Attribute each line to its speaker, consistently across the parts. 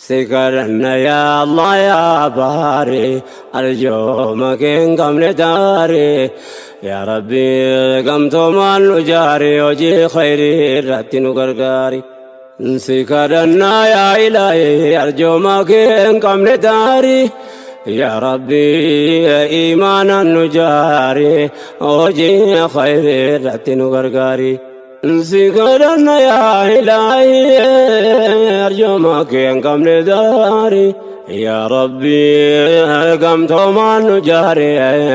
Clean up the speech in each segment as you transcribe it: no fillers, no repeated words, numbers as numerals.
Speaker 1: Si kadhanna yaa Allah yaa baari, arjooma kee hin qabne taari. Yaa Rabbi, gamtoomaan nu jaari, hojii khayrii irratti nu gargaari. Si kadhanna yaa Ilaahi, arjooma kee hin qabne taari. Yaa Rabbi, imaanaan nu jaari, hojii khayrii irratti nu gargaari. Si kadhanna yaa Ilaahi, arjooma kee hin qabne taari. Yaa Rabbi, gamtoomaan nu jaari,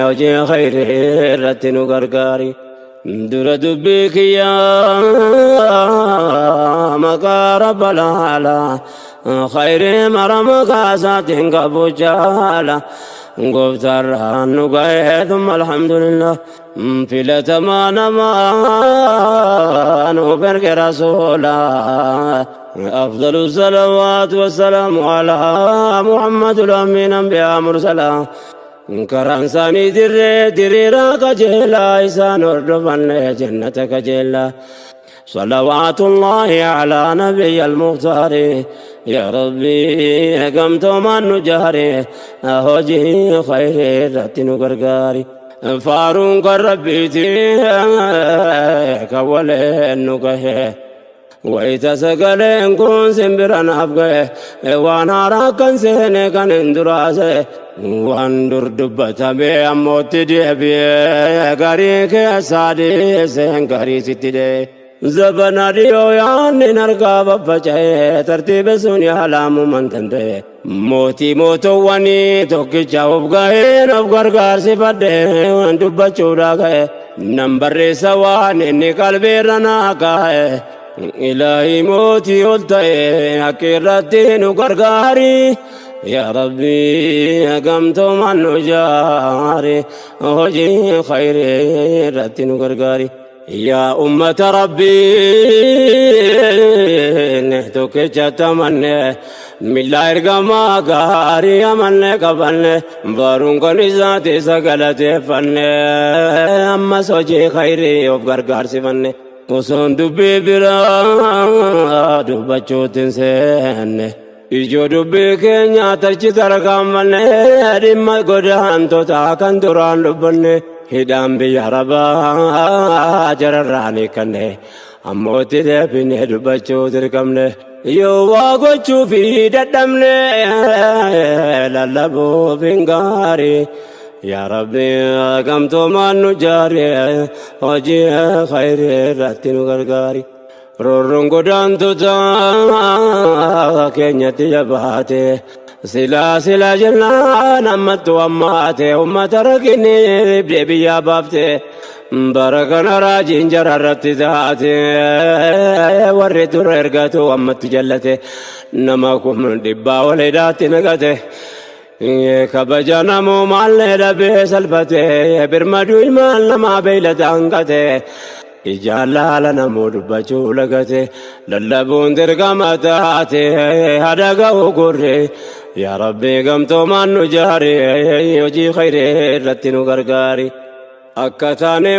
Speaker 1: hojii khayrii irratti nu gargaari. Dura dubbii kiyyaa maqaa Rabba laala, khayrii mara maqaa isaatiin qabu jaala. Gooftaarraan nu ga'ee, thumma alhamdulillah. Filatamaa namaa nuuf erge rasuula. أفضل الصلوات والسلام على محمد الأمين أنبياء مرسلا. Karaan isaanii dirree diriiraa qajeelaa, isaan hordofanne jannata qajeelaa. صلوات الله على نبي المختار. يا ربي، gamtoomaan nu jaari, hojii khayrii irratti nu gargaari. Faaruun kan Rabbiiti kan waleen nu gahe. Wayita sagaleen kun simbira naaf gahe, waan haaraa kan seene kan hin duraase, waan dur dubbatame ammootti deebi'ee, garii keessaa dhiiseen garii sitti dhee. Zabana dhiyoo yaanni harkaa baffaca'ee, tartiiba sun yaalamuman danda'e. Mootii mootowwanii tokkicha of gaheen of gargaarsifadhee waan dubbachuudha ga'e. Nan barreessa waan inni qalbiirra naa kaa'e. Ilaahi mootii ol ta'e, akka irratti nu gargaari. Yaa Rabbi, gamtoomaan nu jaari, hojii khayrii irratti nu gargaari. Yaa ummata Rabbii, tokkicha tamanne, milla ergamaa gaarii amanne qabanne, baruun kan isaati isa galateeffanne, ammas hojii khayrii of gargaarsifanne. Osoon dubbii biraa dubbachuutti hin seenne, ijoo dubbii keenya tachi tarkaanfanne, dhimma godaantota kan duraan dubbanne, hidhaan biyya Arabaa jararraan hiikanne, ammootti deebinee dubbachuu dirqamne. Yoo waa gochuu fi dadhabne, lallabuuf hin gaarii. Yaa Rabbi, gamtoomaan nu jaari, hojii khayrii irratti nu gargaari. Roorroon godaantota keenyatti jabaate, silaa silaa jennaan ammattu ammaate, ummata rakkinni dhibdee biyyaa baafte. Bara kana raajiin jararratti taate, warri ture ergatu ammatti jallate, nama 100,000 ol hidhaatti naqate. Kabaja namumaallee dhabee salphate, birmaduu ilmaan namaa beeylada hanqate. Ijaan laala namuu dubbachuu lagate, lallabuun dirqama taate, hada ga'u gurre. Yaa Rabbi, gamtoomaan nu jaari, hojii khayrii irratti nu gargaari. Akka taane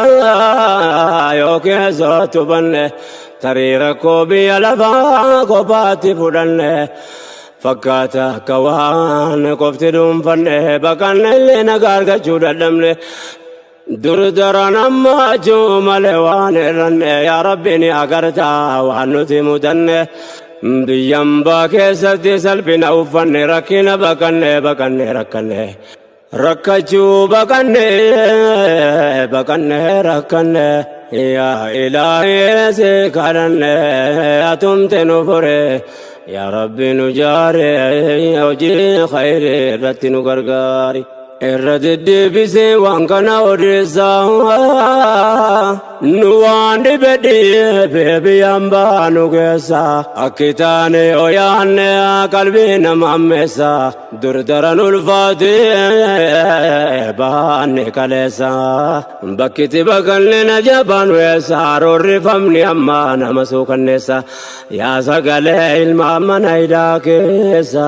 Speaker 1: maraa yoo keessatti hubanne, tarii rakkoo biyya lafaa kophaatti fudhanne fakkaata, akka waan qofti dhuunfanne, baqanne illee nagaa argachuu dadhabne. Dur daran ammachuu malee waan irranne, yaa Rabbi, ni agartaa waan nuti mudanne. Biyyambaa keessatti salphina uffanne, rakkina baqanne, baqanne rakkanne, rakkachuu baqanne, baqanne rakkanne. Yaa Ilaahii, si kadhanne, atumte nu fure. Yaa Rabbi, nu jaare, hojii khayrii irratti nu gargaari. Irra deddeebisee waan kana odeessaa, nu waan dhibe dhiibee biyyaan baanu keessa, akki taane yoo yaanne qalbii nama ammeessa. Dur daran ulfaatee baanne kaleessa, bakkitti baqanne na jabaan weessa, roorrifamni amma nama suukanneessa. Yaa sagalee ilma mana hidhaa keessa,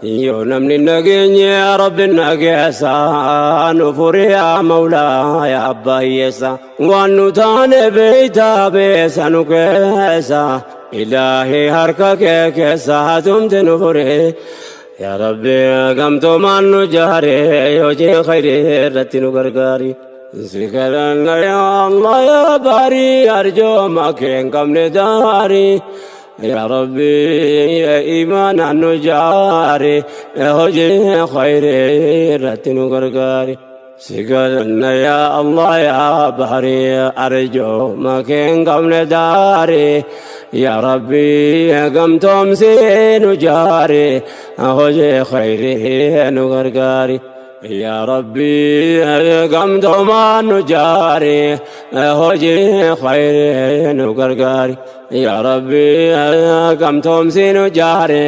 Speaker 1: yoo namni nageenye, Rabbi nageessa, nu furi yaa Mawlaa, yaa abbaa hiyyeessa. Waan nu taane beeytaa, beessa nu keessa. Ilaahii harka kee keessa hatumti nu fure. Yaa Rabbi gamtoomaan nu jaare, hojii khayrii irratti nu gargaari. Si kadhanna yaa Allah yaa baarii, arjooma kee hin qabne daarii. Yaa Rabbi imaanaan nu jaare, hojii khayrii irratti nu gargaari. Si kadhanna yaa Allah yaa baarii, arjooma kee hin qabne daarii. Yaa Rabbi gamtoomsi nu jaare, hojii khayrii nu gargaari. Yaa Rabbi gamtoomaan nu jaare, hojii khayrii nu gargaari. Yaa Rabbi gamtoomsi nu jaare,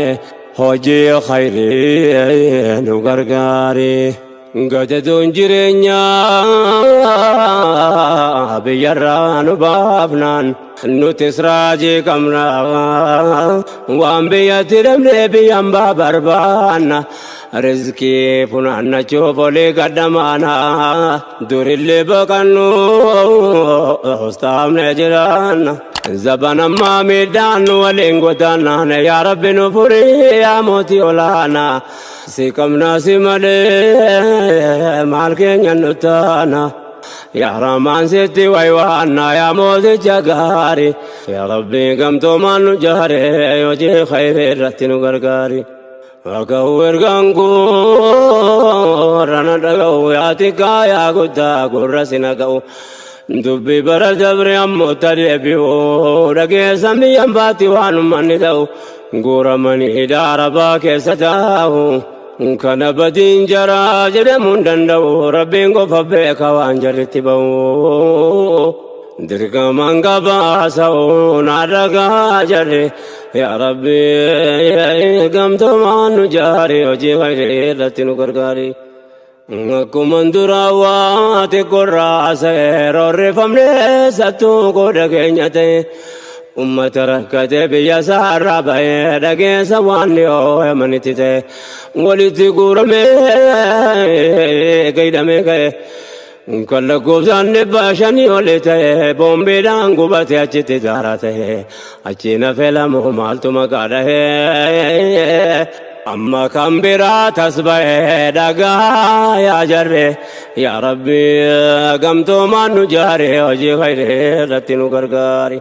Speaker 1: hojii khayrii nu gargaari. Gadadoon jireenyaa biyyarraa nu baafnaan nutis raajii qabna. Waan biyyatti dhabnee biyyan baa barbaanna. Rizqii funaannachuuf olii gaddamaana. Durillee baqannu ustaafne jiraanna. Zaban ammaa miidhaan nu waliin godaannaan, yaa Rabbi nu furii yaa mootii olaanaa. Si qabnaa si malee maal keenya nu taana. Yaa Rahmaan sitti waywaanna yaa mooticha gaarii. Yaa Rabbi gamtoomaan nu jaare, hojii khayrii irratti nu gargaari. Dhaga'u ergaan koo rana dhaga'u, yaa xiqqaa yaa guddaa gurra si naga'u. Dubbii bara dabre ammoo tadeebi'u, dhageessan biyyan baatti waan uummanni ta'u. Guuramanii hidhaa arabaa keessa taa'u. Kana badiin jaraa jedhamuu hin danda'u, Rabbiin qofa beeka waan jarritti ba'u. Dirqamaan gabaasa'u naa dhagaa jarri. Yaa Rabbi gamtoomaan nu jaari, hojii khayrii irratti nu gargaari. Akkuma duraa waa xiqqoorraa seerorrifamne sattuu qooda keenya ta'e. Ummata rakkate biyya isaarraa bahee, dhageessa waan dhiyoo yamanitti ta'e. Walitti guuramee gaidhamee ka'e. Kan lakkoofsaan 500 oli ta'e boombiidhaan gubate achitti daara ta'e. Achi nafe lamu maaltu maqaa dhahee. Amma kan biraa tas ba'ee dhagaa yaa jarre. Yaa Rabbi gamtoomaan nu jaare, hojii khayrii irratti nu gargaari.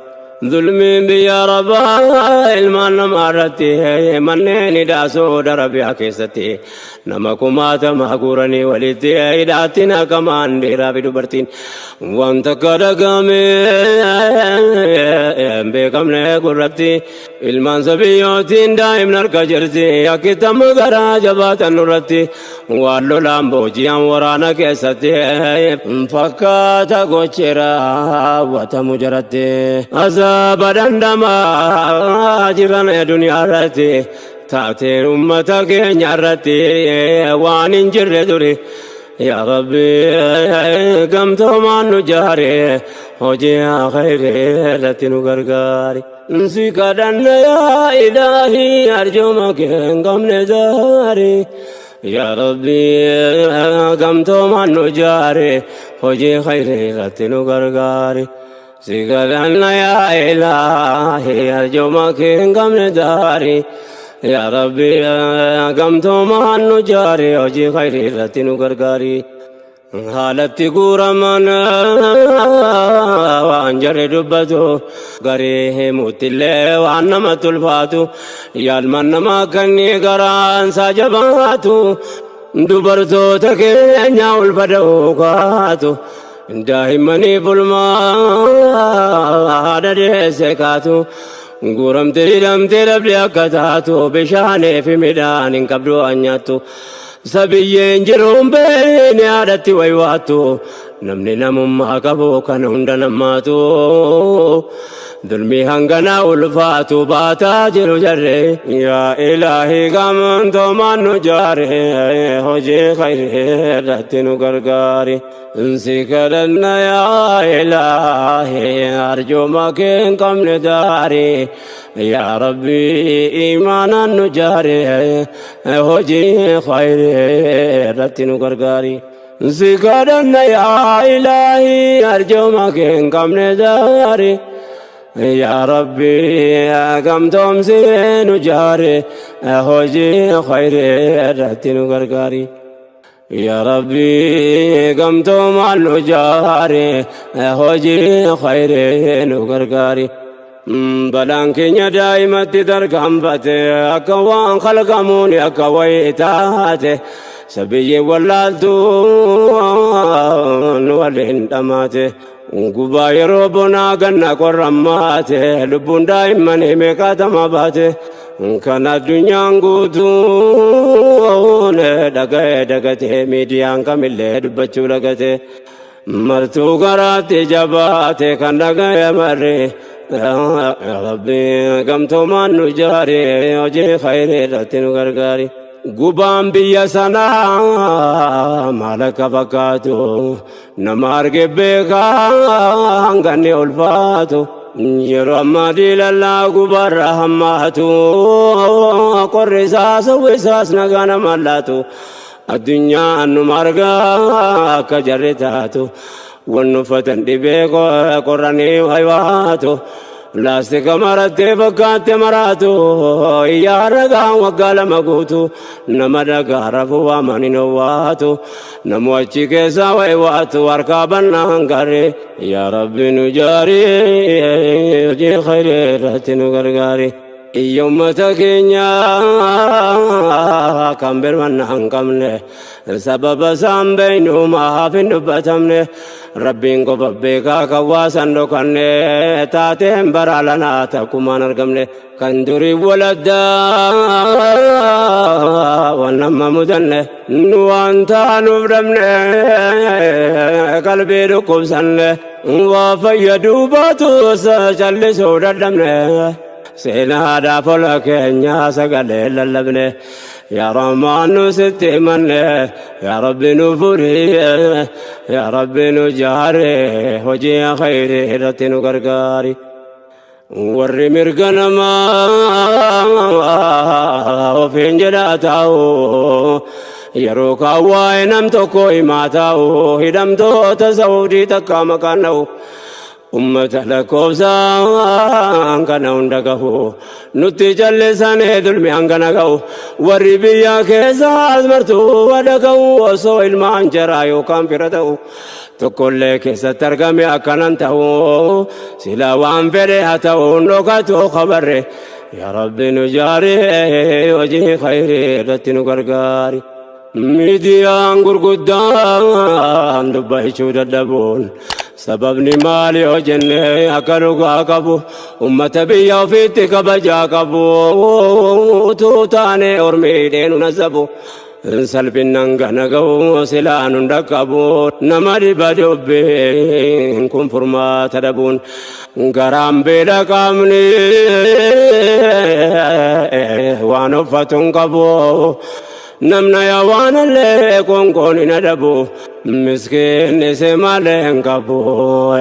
Speaker 1: Zulmiin biyya Arabaa ilmaan namaa irratti, manneen hidhaa Saudi Arabiyaa keessatti nama kumaatama guuranii walitti hidhaatti naqamaan, dhiiraa fi dubartiin, wanta akka dhagame hin beekamne gurratti ilmaan sabiyyootiin daa'imni harka jirti, akkittama garaa jabaatan nurratti waan lolaan booji'an waraana keessatti fakkaata gochi raawwatamu jaratti. Azaaba dhandhamaa jiran duniyaa irratti, taateen ummata keenya irratti waan hin jirre duri. Yaa Rabbi gamtoomaan nu jaare, hojii khayrii irratti nu gargaari. Si kadhanna yaa Ilaahii, arjooma kee hin qabne daari. Yaa Rabbi gamtoomaan nu jaare, hojii khayrii irratti nu gargaari. Si kadhanna yaa Ilaahii, arjooma kee hin qabne daari. Yaa Rabbi gamtoomaan nu jaare, hojii khayrii irratti nu gargaari. Haalatti guuraman waan jarri dubbatu garii himuuttillee waan namatti ulfaatu, yaalman namaa kanni garaan isaa jabaatu, dubartoota keenya ulfa da'uu kaatu, daa'immanii bulmaa haadha deesse kaatu, guuramtee hidhamtee dhabde akka taatu, bishaanii fi midhaan hin qabdu waan nyaattu. Sabiyyeen jiruun beekni haadhatti waywaattu, namni namummaa qabu kan hunda namaatu dulmii hanganaa ulfaatu baataa jiru jarre. Yaa Ilaahii gamtoomaan nu jaare, hojii khayrii irratti nu gargaari. Si kadhanna yaa Ilaahii, arjooma kee hin qabne daari. Yaa Rabbi imaanaan nu jaare, hojii khayrii irratti nu gargaari. Si kadhanna yaa Ilaahii, arjooma kee hin qabne daari. Yaa Rabbi gamtoomsee nu jaare, hojii khayrii irratti nu gargaari. Yaa Rabbi gamtoomaan nu jaare, hojii khayrii nu gargaari. Balaan keenya daa'imatti tarkaanfate, akka waan khalqamuun akka wayii taate, sabiyyi wallaaltuun waliin dhamaate. Gubaa yeroo bonaa ganna qorrammaate, lubbuun daa'immanii meeqaatama baate. Kan addunyaan guutuun dhaga'ee dagatee, miidiyaan kamillee dubbachuu lagate, martuu garaatti jabaate kan dhaga'e marre. Rabbi gamtoomaan nu jaare, hojii khayrii irratti nu gargaari. Gubaan biyya sanaa maal akka fakkaatu nama arge beekaa, hanganni ulfaatu. Yeroo ammaa diilallaa gubaarra hammaatu, qorri isaas hawwisaas nagaa nama laatu. Addunyaan numa argaa akka jarri taatu, wanni uffatan dhibee qorranii waywaatu. Laastika marattee fakkaatte maraatu, iyyaa ragaan waggaa 2 guutu, nama dhagaa rafuu waamanii owwaatu, namu achi keessaa waywaatu harkaa bannaan garee. Yaa Rabbi nu jaarii, hojii khayrii irratti nu gargaari. Iyya ummata keenya kan birmanna hin qabne, sababa isaan beeynu maaf hin dubbatamne? Rabbiin qofa beekaa kan waasan dhokanne, taateen bara lanaa takkumaan argamne. Kan durii waladdaa waan nama mudanne, nu waan taanuuf dhabne, qalbii dhukkubsanne, waa fayyaduu baatus callisuu dadhabne, seenaadhaaf ola keenya sagalee lallabne. Yaa Rahmaan nu sitti himanne, yaa Rabbi nu furii, yaa Rabbi nu jaare, hojii khayrii irratti nu gargaari. Warri mirga namaa ofiin jedhaa taa'u, yeroo kaan waa'ee nam tokko himaa taa'u, hidhamtoota Saudii takka maqaan dha'u, ummata lakkoofsaan kana hunda gahu nutti callisanii dulmi hangana gahu. Warri biyya keessaas martuu wadha ga'u, osoo ilmaan jaraa yookaan fira ta'u tokkollee keessatti argame akkanan ta'u, sila waan fedhe haa ta'u dhokatu kabarre. Yaa Rabbi nu jaare, hojii khayrii irratti nu gargaari. Miidiyaan gurguddaan dubbachuu dadhabuun sababni maali yoo jenne, akka dhugaa qabu ummata biyya ofiitti kabajaa qabu utuu taane ormiidhee nu nasabu, salphinnan gana ga'u silaa nun dhaqqabu. Nama dhiba dubbiin kun furmaata dhabuun, garaan beela, qaamni waan uffatu hin qabu, namna yaa waan illee konkoon hin adabu, miskiinni si malee hin qabu.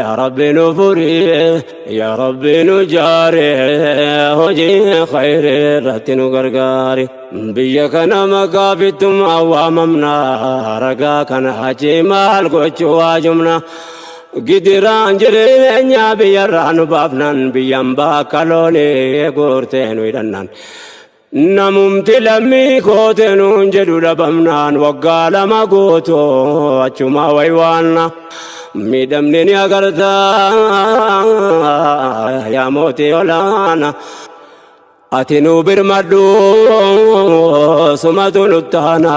Speaker 1: Yaa Rabbi nu furii, yaa Rabbi nu jaare, hojii khayrii irratti nu gargaari. Biyya kana maqaa fittummaa waamamna, ragaa kana achi maal gochuu waajumna? Gidiraan jireenyaa biyyarraa nu baafnan, biyyan bakka loonii guurtee nu hidhannan, namumti lammii koote nuun jedhu dhabamnaan, waggaa 2 guutuu achuma waywaanna, miidhamni ni agartaa. Yaa mootii olaana, ati nu birmadhu, sumatu nuttaana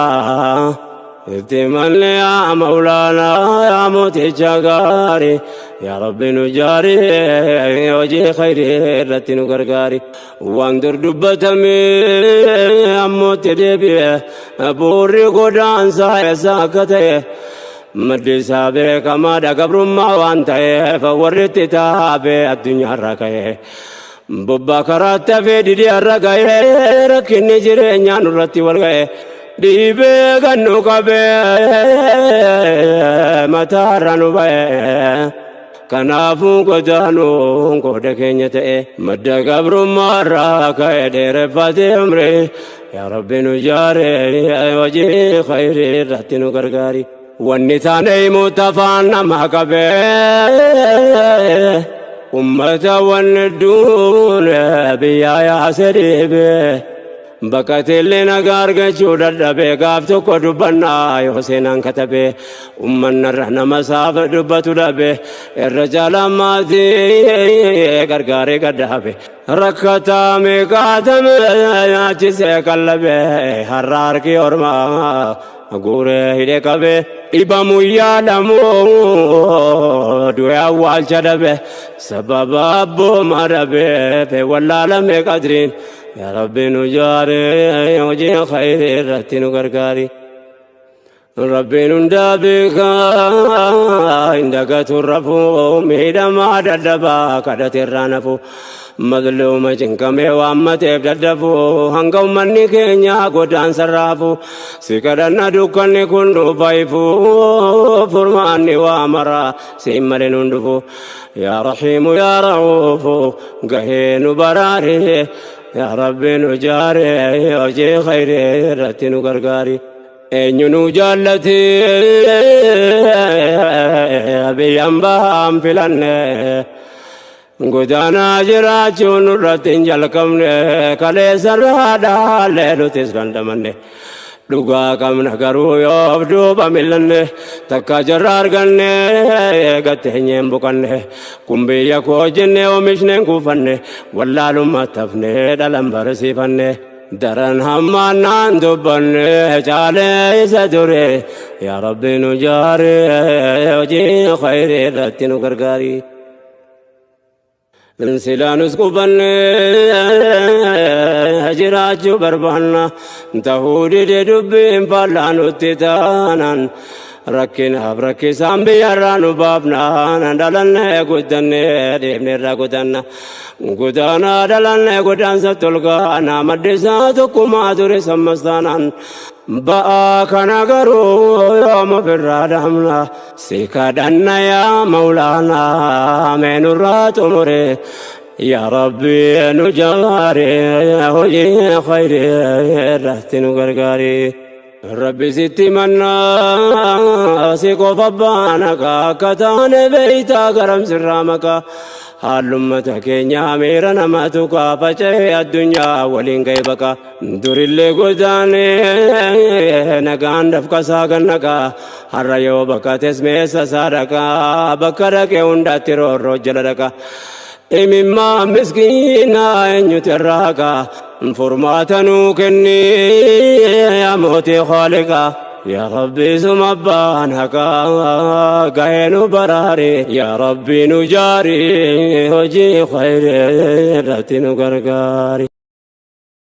Speaker 1: itti malle. Yaa maulaana, yaa mooticha gaarii, yaa Rabbi nu jaari, hojii khayrii irratti nu gargaari. Waan dur dubbatame ammootti deebi'e, buurri godaansaa eessa akka ta'e maddi isaa beekamaadha. Gabrummaa waan ta'eef warri itti taabe addunyaarra ka'e, bobbaa karaatti hafee didee har'a ga'ee, rakkinni jireenyaa nurratti wal ga'e, dhiibee kan nu qabee mataarra nu ba'e. Kanaafuu godaanuun qooda keenya ta'e, madda gabrummaarraa ka'e dheereffatee umri. Yaa Rabbi nu jaare, hojii khayrii irratti nu gargaari. Wanni taane himuutti afaan nama qabee. Ummata wanni duune biyyaa yaase dhiibe. Baqateellee nagaa argachuu dadhabe, gaaf tokko dubbannaa yoo seenaan katabe. Ummannarra nama saafa dubbatu dhabe, irra caalaan maatii gargaaree gaddaabe. Rakkataa meeqaatame nyaachisee qallabe, har'a harki ormaa guuree hidhe qabe. Dhibamu yaadamu du'e awwaalcha dhabe, sababa abbooma dhabe wallaalame qadriin. Yaa Rabbi nu jaare, hojii khayrii irratti nu gargaari. Rabbiin hundaa beekaa, hin dagatu rafuu, miidhamaa dadhabaa kadhate irraa nafu, mazluuma cinqamee waammateef dadhabu, hanga ummanni keenya godaansa raafu si kadhanna. Dukkanni kun dhufa ifu, furmaanni waa mara siin malee nun dhufu. Yaa Rahiimu, yaa Ra'uufu, gahee nu baraare. Yaa Rabbi nu jaare, hojii khayrii irratti nu gargaari. Eenyu nu jaallate biyyaan bahaan filanne, godaanaa jiraachuun nurratti hin jalqabne. Kaleessarraa dhaallee nutis dandamanne, dhugaa qabna garuu yoo duuba millanne. Takka jarra arganne gatteenyeen buqanne, kun biyya koo jenne oomishneen kuufanne, wallaalummaa tafne dhalan barsiifanne. Daran hammaannaan dubbanne caalee isa ture. Yaa Rabbi nu jaare, hojii khayrii irratti nu gargaari. Silaanus qubanne jiraachuu barbaanna, tahuu dide dubbiin faallaa nutti taanaan. Rakkinaaf rakkisaan biyyarraa nu baafnaan, dhalanne guddanne deemne irraa gudanna. Godaanaa dhalanne godaansa tolgaana, maddisaa tokkummaa ture sammas taanaan. Ba'aa kana garuu yoom ofirraa dhaabna? Si kadhanna yaa Maulaanaa, mee nurraa xumure. Yaa Rabbi nu jaare, hojii khayrii irratti nu gargaari. Rabbi sitti mannaa, si qofa baana, akka taane beeytaa garam sirraa maqaa. Haallummata keenya miira nama tuqaa, faca'ee addunyaa waliin ga'e baqa. Durillee godaanee nagaan dafqasaa gannaqaa, har'a yoo baqates meessa isaa dhaqaa, bakka dhaqee hundatti roorroo jala dhaqa. Imimmaa miskiinaa eenyutu irraa haqa? Furmaata nuu kenni yaa mootii Khaaliqaa. Yaa Rabbi suma abbaan haqaa, gahee nu baraare. Yaa Rabbi nu jaari, hojii khayrii irratti nu gargaari.